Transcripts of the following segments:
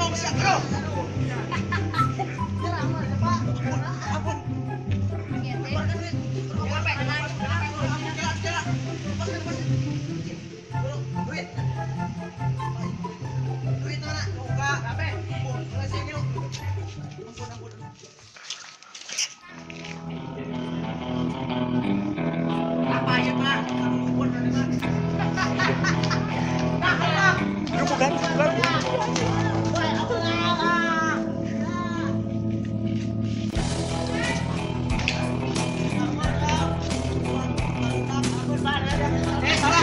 Ngomong sia, aduh. Ampun. Keluarkan duit. Kela, kela. Lepaskan, lepaskan. Duit. Duit mana? Buka. Ampun, selesai ini lu. Ampun, ampun. Apa aja, Pak? Ampun, ampun. Aduh, bukan, bukan. Eh, salah.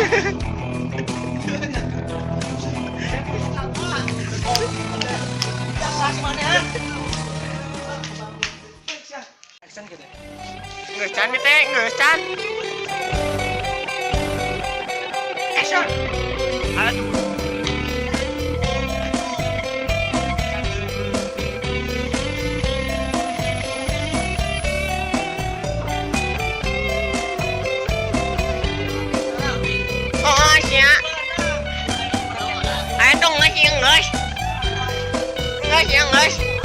Action gitu. Geus can teh, geus can. Action. Aduh. Oh, sia. Ayo dong ngasih geus. Geus ya geus.